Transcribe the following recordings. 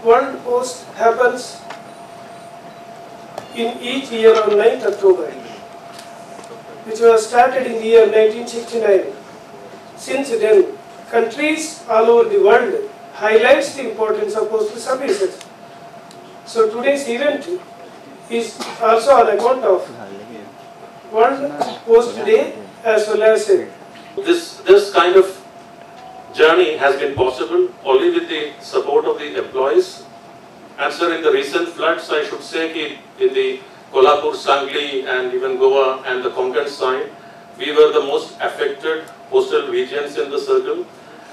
World Post happens in each year on 9th October, which was started in the year 1969. Since then, countries all over the world highlights the importance of postal services. So today's event is also on account of World Post Day as well as this kind of journey has been possible only with the support of the employees. And sir, in the recent floods, I should say in the Kolhapur, Sangli and even Goa and the Konkan side, we were the most affected postal regions in the circle,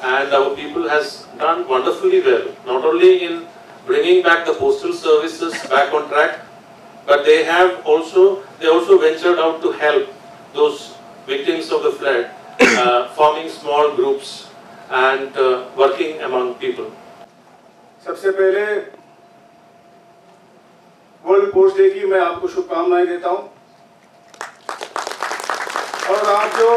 and our people has done wonderfully well, not only in bringing back the postal services back on track, but they also ventured out to help those victims of the flood, forming small groups and working among people. सबसे पहले world post day की मैं आपको शुभकामनाएं देता हूं, और आप जो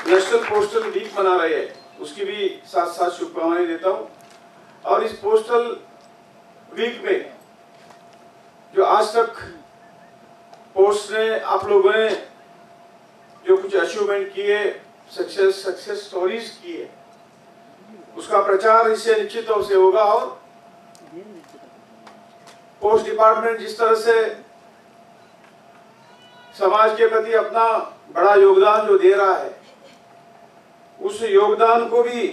national postal week मना रहे हैं उसकी भी साथ साथ शुभकामनाएं देता हूं। और इस पोस्टल वीक में जो आज तक पोस्ट ने, आप लोगों ने जो कुछ अचीवमेंट किए, सक्सेस स्टोरीज किए, उसका प्रचार इससे निश्चित तौर से होगा। और पोस्ट डिपार्टमेंट जिस तरह से समाज के प्रति अपना बड़ा योगदान जो दे रहा है, उस योगदान को भी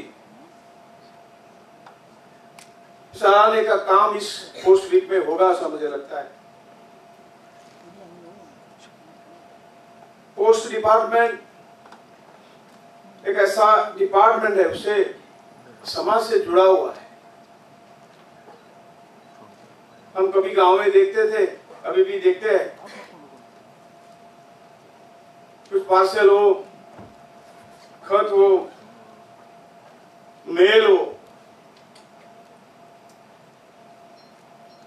सराहने का काम इस पोस्ट वीक में होगा, ऐसा मुझे लगता है। पोस्ट डिपार्टमेंट एक ऐसा डिपार्टमेंट है, उसे समाज से जुड़ा हुआ है। हम कभी गांव में देखते थे, अभी भी देखते हैं, कुछ पार्सल हो, खत हो, मेल हो,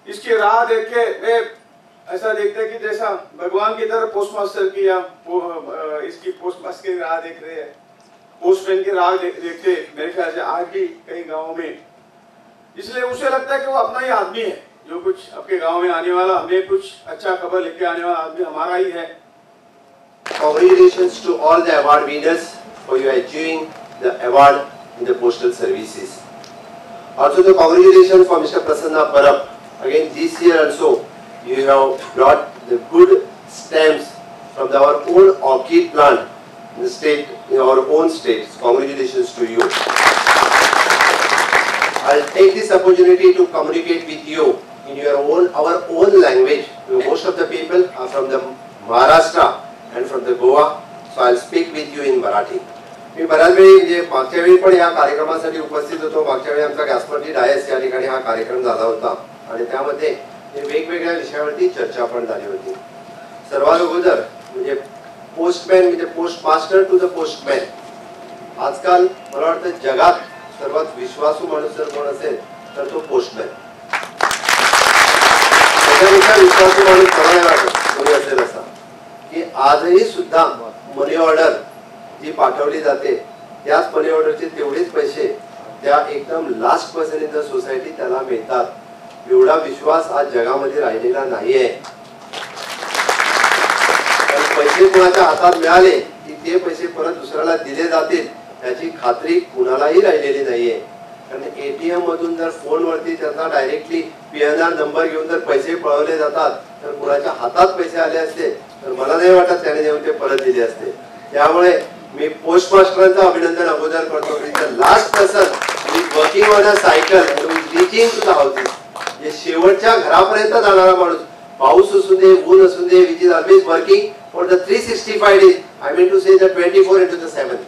इसकी राह देख के वे ऐसा देखते हैं कि जैसा भगवान की तरह पोस्ट मास्टर की या इसकी पोस्ट मास्टर की राह देख रहे हैं, पोस्टमैन की राह देखते मेरे ख्याल से आज भी कई गाँव में। इसलिए उसे लगता है कि वो अपना ही आदमी है, जो कुछ आपके गांव में आने वाला, हमें कुछ अच्छा खबर लेके आने वाला आदमी हमारा ही है। Congratulations to all the award winners for your achieving the award in the postal services. Also the congratulations for Mr. Prasanna Parab. Again this year also you have brought the good stamps from our own orchid plant in the state, in our own state. Congratulations to you. I'll take this opportunity to communicate with you in your own, our own language. Most of the people are from the Maharashtra and from the Goa, so I'll speak with you in Marathi. मी बऱ्याच वेळी म्हणजे मागच्या वेळी पण या कार्यक्रमासाठी उपस्थित होतो. मागच्या वेळी आमचा गॅस्पर्टी डायस या ठिकाणी हा कार्यक्रम झाला होता आणि त्यामध्ये वेगवेगळ्या विषयावरती चर्चा पण झाली होती. सर्वात अगोदर म्हणजे पोस्टमॅन म्हणजे post master to the postman. आजकाल मला वाटतं जगात सर्वात विश्वासू माणूस जर कोण असेल तर तो पोस्टमॅन. त्याच्यापेक्षा विश्वासू माणूस मला नाही वाटत कोणी असेल असा, की आजही सुद्धा मनी ऑर्डर जी पाठवली जाते त्याच मनी ऑर्डरचे तेवढेच पैसे त्या एकदम last person in the society त्याला मिळतात. एवढा विश्वास आज जगामध्ये राहिलेला नाही आहे. पण पैसे कुणाच्या हातात मिळाले की ते पैसे परत दुसऱ्याला दिले जातील त्याची खात्री कुणालाही राहिलेली नाहीये. कारण ATM मधून जर फोनवरती त्यांना डायरेक्टली PNR number घेऊन जर पैसे पळवले जातात तर कुणाच्या हातात पैसे आले असते तर मला नाही वाटत त्याने नेऊन ते परत दिले असते. त्यामुळे मी पोस्ट मास्टरांचं अभिनंदन अगोदर करतो की the last person is working on a cycle reaching to the houses. जे शेवटच्या घरापर्यंत जाणारा माणूस, पाऊस असू दे, ऊन असू दे, which is always working for the 365 days, I mean to say the 24 into the 7.